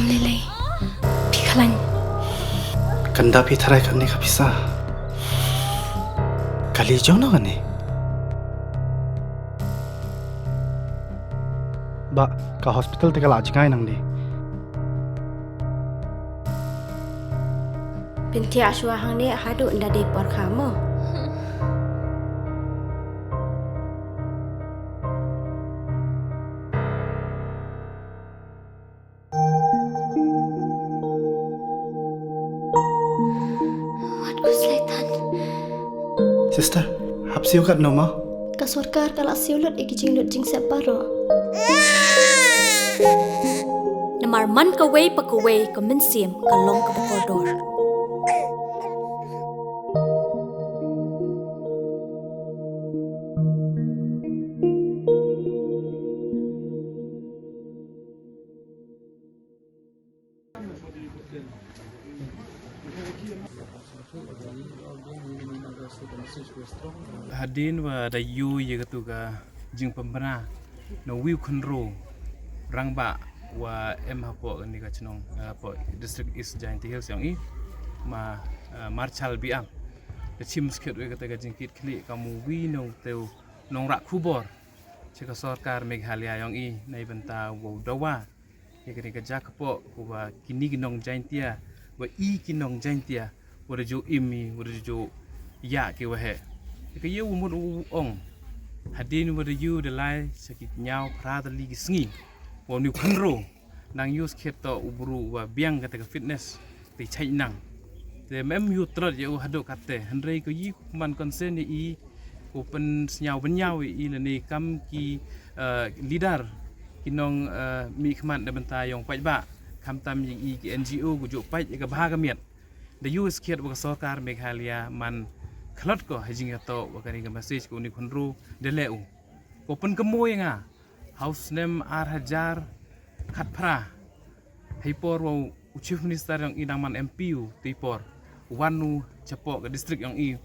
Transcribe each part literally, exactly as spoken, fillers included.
Lele, phi khlañ. Kanda phi tharai kane ka pisa. Kali jong no kane. Ba, ka hospital te ka la jngai nang di. Pynthia shwa hangne haduh nda dei por kha mo. Wat ku slaitan. Sister, hap siew kat no ma? Ka sorkar ka la siew lut i ki jinglut jingsep baroh. Namar man kawei pa kawei ka mynsiem ka long kaba kordor. Hadien wa da yoo ya katu ka jingpynbna na u wi u khynroo rangbah wa em hapoh kani ka chnong, eh, hapoh District East Jaintia Hills yong i, ma, eh, Marshal Biam. Da chim skhet wa kata ka jingkit khlieh kam u wi nong teu nongrah khubor cha ka sorkar Meghalaya yong i, neibynta wow dawa ya kani ka jakpoh, ko wa kini ki nong Jaintia, wa i ki nong Jaintia, wa da ju im i, wa da ju ya ki waheh. Ya ka yow mut u ong. Hadien wa da yoo da lai sa ki ñiaw phra tylli ki sngi, wa u ni u khynroo, nang yoo skhet to u bru wa biang kata ka fitness. Te chait nang. Te mem yoo tlot ya u haduh katte. Hynrei ko yi man concern ya i, ko pynsñiaw bynñiaw ya i lane kam ki, eh, leader, ki nong, eh, mih khmat da bynta yong paidbah, khamtam ya i ki N G O ko ju pait ya ka bha ka miat. Da yoo skhet wa ka sorkar Meghalaya man khlot ko ha jingyato wa kani ka message ko u ni u khynroo da leh u. Ko pynkynmoo ya nga. Ha u snem ar hajar khatphra, hei por wa u Chief Minister yong i dang man M P u, tei por wan u chapoh ka district yong i.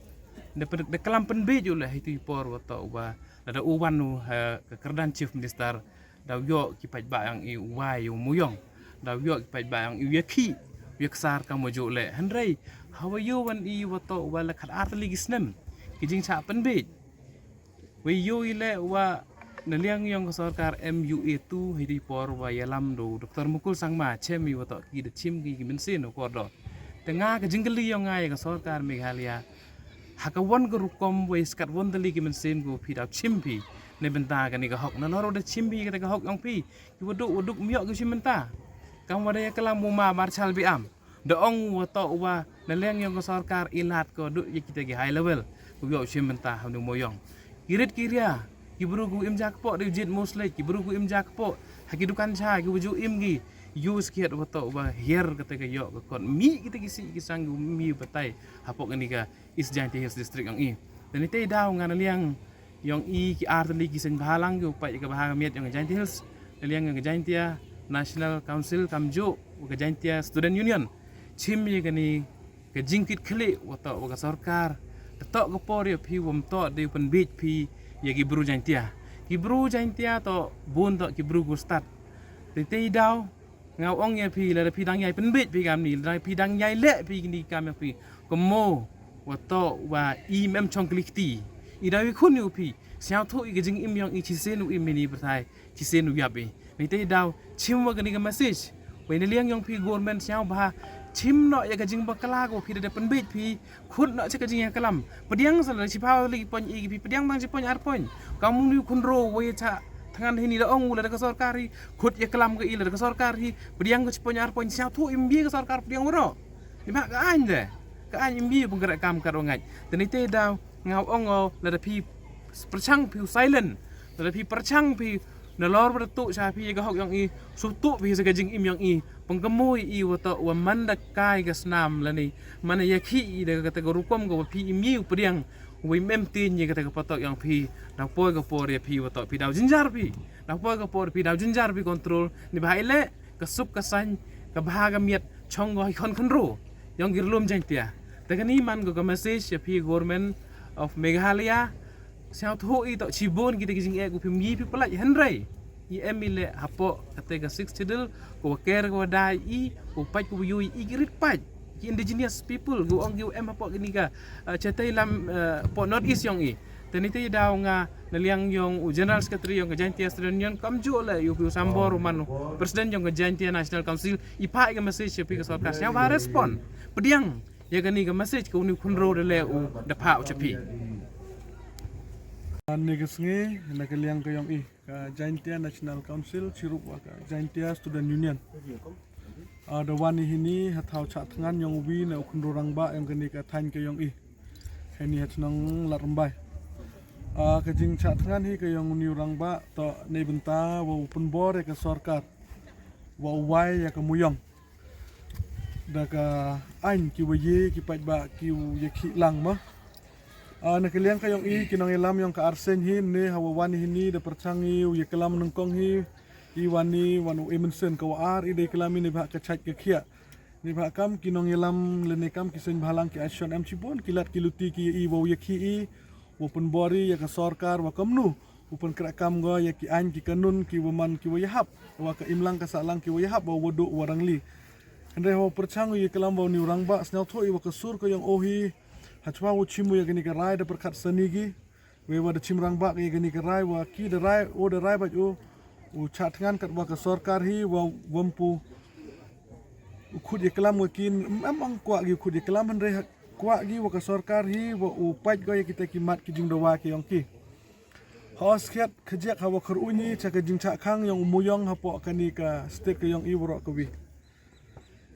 Da pyn-, da klam pynbeit u le hei tei por wa toh wa lada u wan u ha ka kyrdan Chief Minister, da u yoh ki paidbah yong i u wai u mooyong. Da u yoh ki paidbah yong i u yakhih, u yaksar kam wa jooh le. Hynrei hawa yoo wan i wa toh wa la khat ar tylli ki snem, ki jingchah pynbeit. Wei yoo i le wa na liang yong ka sorkar M U A tu hei di por wa yalam do Doctor Mukul Sangma chem i wa toh ki da chim ki ki mynsiem u kordor. Te nga ka jingkylli yong nga ya ka sorkar Meghalaya. Ha ka wan ka rukom wei skat wan tylli ki mynsiem ko phi daw chim phi. Neibynta kani ka hok nalor wa da chim phi kata ka hok yong phi. Ki wa duk, wa duk miok ki chim mynta. Kam wa da ya klam u ma Marshal Biam. Da ong wa toh wa na liang yong ka sorkar i lad ko du ya kita ki high level. Ko yoh chim mynta ha u mooyong. Ki rit ki ria, ki bru ko im jakpoh da jied muslek, ki bru ko im jakpoh ha ki dukan cha, ki wa ju im ki. Yoo skhet wa toh wa hiar kata ka yoh ka kot. Mih kita ki sih ki sang ki mih batai hapoh kani ka East Jaintia Hills District yong i. Te ni tei daw nga na liang yong i ki ar tylli ki seng bhalang ki u pait ya ka bha ka miat yong ka Jaintia Hills, na liang yong ka Jaintia National Council kamjooh wa ka Jaintia Student Union. Chim ya kani ka jingkit khlieh wa toh wa ka sorkar. Da toh ka por ya phi wa ym toh de u pynbeit phi ya ki bru Jaintia. Ki bru Jaintia toh bun toh ki bru ko stad. Te tei daw nga ong ya phi lada phi dang yai pynbeit phi kam ni, lada phi dang yai leh phi kini kam ya phi. Kamo wa toh wa i mem chong klikti. I daw i khun u phi. Sñiawthuh i ka jingim yong i chisien u im ini pyrthai. Chisien u yap i. Ni tei daw chim wa kani ka message. Wei na liang yong phi government sñiaw bha. Chim noh ya ka jingbakla ko phi da pynbeit phi. Khut noh cha ka jingyakhlam. Pdiang sa la chiphaw tylli ki point i ki phi pdiang tang chi point ar point. Kam u ni u khynroo wei cha thngan hini da ong u lada ka sorkar hi. Khut yakhlam ka i lada ka sorkar hi. Pdiang ko chi point ar point sñiawthuh im ye ka sorkar pdiang waroh. Ni ma ka aiñ de. Ka aiñ im ye pynkreh kam kat wa ngait. Te ni tei daw nga ong o lada phi pyrchang phi u silent. Lada phi pyrchang phi nalor wa da tuh cha phi ya ka hok yong i, sngewthuh phi sa ka jingim yong i. Pynkamo i wa toh wa man da kai ka snam lane man da yakhih i da kata ka rukom ka wa phi im ye u pdiang. Wei mem tin ya kata ka patok yong phi. Daw poi ka por ya phi wa toh phi daw jynjar phi. Daw poi ka por phi daw jynjar phi control. Ni bha i le ka suk ka saiñ ka bha ka miat chong ko hi khon khynroo yong ki rlum Jaintia. Te kani man ko ka message ya phi Government of Meghalaya. Sñiawthuh i toh chibun kita ki jingeh ko phi ym ye phi pyllait hynrei I em i le hapoh kate ka Sixth Schedule, ko wa ker ko wa dai i, ko pait ko wa yui i ki rit pait ki indigenous people, ko ong ki wa em hapoh kini ka, eh, chatai lam, eh, poh North East yong i. Te ni te i daw nga na liang yong u General Secretary yong ka Jaintia Student Union, kam ju le yu yu Sambor u man u President yong ka Jaintia National Council, i pa i ka message ya phi ka sorkar, sñiaw ba respond pdiang ya kani ka message ka uni u khynroo da le u da pha u cha phi. Ni ka sngi na ka liang ka yong i ka Jaintia National Council, chirup wa ka Jaintia Student Union. Ah, da wan i hini ha thaw chah thngan yong u wi na u khynroo rangbah yong kani ka thaiñ ka yong i. Hini ha chnong Ladrymbai. Ah, ka jingchah thngan hi ka yong uni u rangbah toh neibynta wa u pynbor ya ka sorkar wa u wai ya ka muyong da ka aiñ ki wa ye ki paidbah ki u yakhih lang ma. Ah, na ka liang ka yong i ki nongyalam yong ka Arseng hi ne ha wa wan i hini da pyrchang i u yaklam nyngkong hi, i wan i wan u Eminson ka wa ar i da yaklam i neibhah ka chait ka khiah. Neibhah kam ki nongyalam lane kam ki seiñ bhalang ki action em chibun ki lad ki luti ki ya i wa u yakhih i, wa pynbor i ya ka sorkar wa kamnu u pynkrehkam ko ya ki aiñ ki kanun ki wa man ki wa yahap wa ka imlang ka sahlang ki wa yahap wa wa duh wa rangli. Hynrei ha wa pyrchang u yaklam wa uni u rangbah, sñiawthuh i wa ka sur ka yong o hi, hachwa u chim u ya kani ka rai da pyrkhat sani ki, wei wa da chim rangbah ya kani ka rai wa ki da rai o da rai bait u, u chah thngan kat wa ka sorkar hi wa wampu u khut yaklam wa ki, em ong kwah ki u khut yaklam, hynrei ha kwah ki wa ka sorkar hi wa u pait ko ya kita ki mat ki jingdawa ki yong ki. Ha u skhiat khajiak ha wa khar u ni cha ka jingchah khang yong u muyong hapoh kani ka state ka yong i waroh ka wi.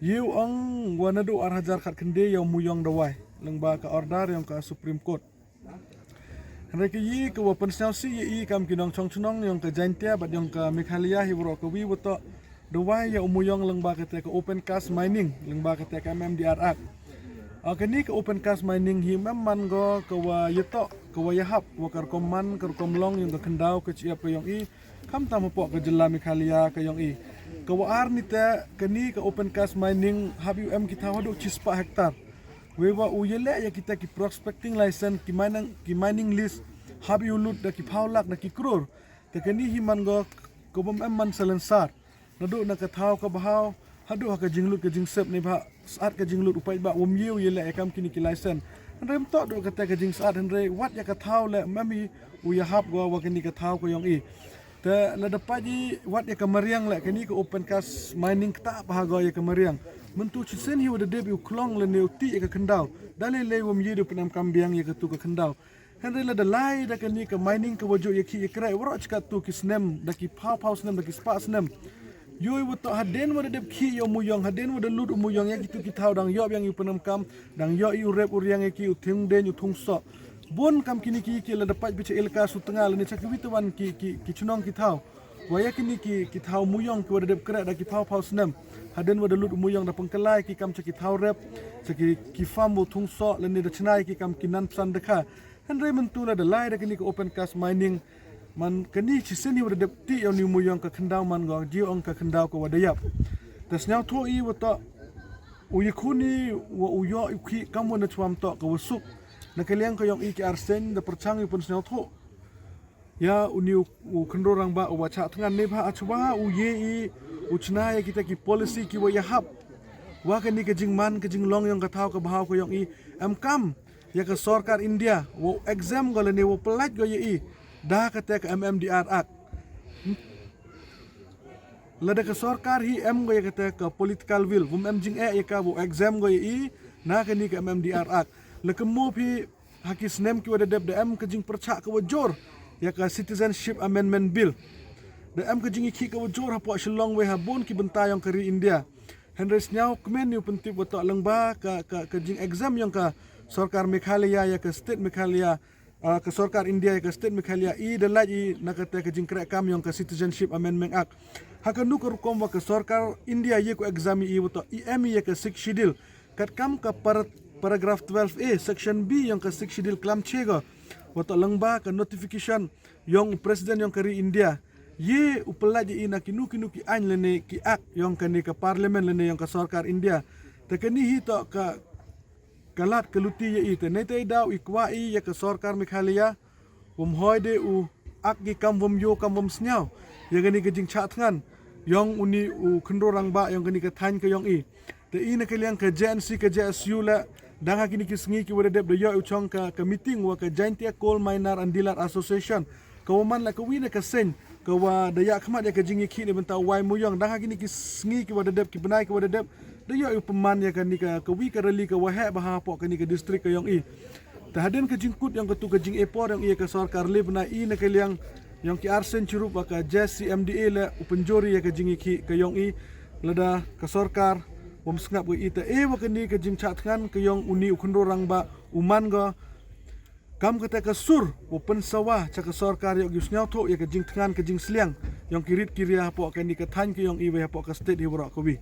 Ye u ong wa naduh ar hajar khat khyndai ya u muyong da wai lyngba ka order yong ka Supreme Court. Hynrei ka ye ka wa pynsñiawsih ya i kam ki nongchong chnong yong ka Jaintia bad yong ka Meghalaya hi waroh ka wi wa toh da wai ya u muyong lyngba kate ka open cast mining, lyngba kate ka M M D R Act. Ah, kani ka open cast mining hi mem man ko ka wa yatoh ka wa yahap wa ka rukom man ka rukom long yong ka khyndaw ka chiap ka yong i, khamtam hapoh ka jylla Meghalaya ka yong i. Ka wa ar ni te, kani ka open cast mining hap i u em ki thaw haduh chispah hectare. Wei wa u yaleh ya kita ki prospecting license, ki mining, ki mining lease, hap i u lut da ki phaw lak da ki kror. Te kani hi man ko ka bym em man salensar. Naduh na ka thaw ka bhaw haduh ha ka jinglut ka jingsep, neibhah sat ka jinglut u paidbah wam ye u yaleh ya kam kini ki license. Hynrei ym toh duh kate ka jingsat, hynrei wat ya ka thaw le mem i u yahap ko wa kani ka thaw ka yong i. Te lada pait i wat ya ka mariang le, kani ka open cast mining ktah bha ko ya ka mariang. Myntu chisien hi wa da dep i u khlong lane u tih ya ka khyndaw, da lei lei wam ye da u pynemkam biang ya katu ka khyndaw. Hynrei lada lai da kani ka mining ka wa juh yakhih yakreh waroh chi kattu ki snem da ki phaw phaw snem da ki spah snem. Yow i wa toh hadien wa da dep khih ya u muyong, hadien wa da lut u muyong ya kitu ki thaw dang yoh biang i u pynemkam, dang yoh i u rep u riang ya ki, u thung dieñ u thung soh. Bun kam kini ki ki lada pait bicha elaka Sutnga lane cha ki wi tawan ki, ki, ki chnong ki thaw. Wa ya kini ki, ki thaw muyong ki wa da dep kreh da ki phaw phaw snem. Hadien wa da lut u muyong da pynkylla ya ki kam cha ki thaw rep, cha ki, ki farm wa u thung soh lane da chna ya ki kam ki nan psan dakha. Hynrei myntu lada lai da kani ka open cast mining, man kani chisien hi wa da dep tih ya uni u muyong ka khyndaw man ko, ji ong ka khyndaw ka wa da yap. Te sñiawthuh i wa toh u yakhun i wa u yoh i u khih kam wa nachwa ym toh ka wa suk. Na ka liang ka yong i ki Arseng da pyrchang i u pynsñiawthuh ya uni u, u khynroo rangbah u wa chah thngan, neibhah hachwa u ye i u chna ya kita ki policy ki wa yahap wa kani ka jingman ka jinglong yong ka thaw ka bhaw ka yong i, em kam ya ka sorkar India wa u exempt ko lane wa u pynlait ko ya i da kate ka M M D R Act. Lada ka sorkar hi em ko ya kate ka political will, wam em jingeh ya ka, wa u exempt ko ya i na kani ka M M D R Act. La ka mo phi ha ki snem ki wa da dep da em ka jingpyrchah ka wa jur ya ka Citizenship Amendment Bill. Da em ka jingyakhih ka wa jur hapoh Shillong wei ha bun ki bynta yong ka ri India. Hynrei sñiaw kmen i u pyntip wa toh lyngba ka, ka, ka jing exempt yong ka sorkar Meghalaya ya ka state Meghalaya, ah, ka sorkar India ya ka state Meghalaya, i da lait i na kate ka jingkreh kam yong ka Citizenship Amendment Act. Ha kanu ka rukom wa ka sorkar India ye ko exempt i wa toh i em i ya ka Sixth Schedule. Katkam ka para-, paragraph twelve A, section B yong ka Sixth Schedule klam che ko wa toh lyngba ka notification yong u President yong ka ri India, ye u pynlait ya i na kinu kinu ki aiñ lane ki act yong kani ka Parliament lane yong ka sorkar India. Te kani hi toh ka, ka lad ka luti ya i. Te neitei daw i kwah i ya ka sorkar Meghalaya wam hoi de u act ki kam wam yoh kam wam sñiaw. ya kani ka jingchah thngan yong uni u khynroo rangbah yong kani ka thaiñ ka yong i. Te i na ka liang ka J N C ka J S U le, dang ha kini ki sngi ki wa da dep da yoh u chong ka, ka meeting wa ka Jaintia Coal Miner and Dealer Association, ka wa man la ka wi na ka seng ka wa da yakhmat ya ka jingyakhih neibynta u Wai Mooyong. Dang ha kini ki sngi ki wa da dep, ki bnai ki wa da dep, da yoh u pynman ya kani ka, ka wi ka rally ka wa heh bha hapoh kani ka district ka yong i. Te hadien ka jingkut yong katu ka jingepor yong i ya ka sorkar, le bnai i na ka liang yong ki arsien chirup wa ka J C M D A le u pynjur ya ka jingyakhih ka yong i. Lada ka sorkar wam sngap ka i, te e wa kani ka jingchah thngan ka yong uni u khynroo rangbah u man ko kam kata ka sur wa pynsawa cha ka sorkar yoh ki u sngewthuh ya ka jingthngan ka jingsliang yong ki rit ki ria hapoh kani ka thaiñ ka yong i wei hapoh ka state hi waroh ka wi.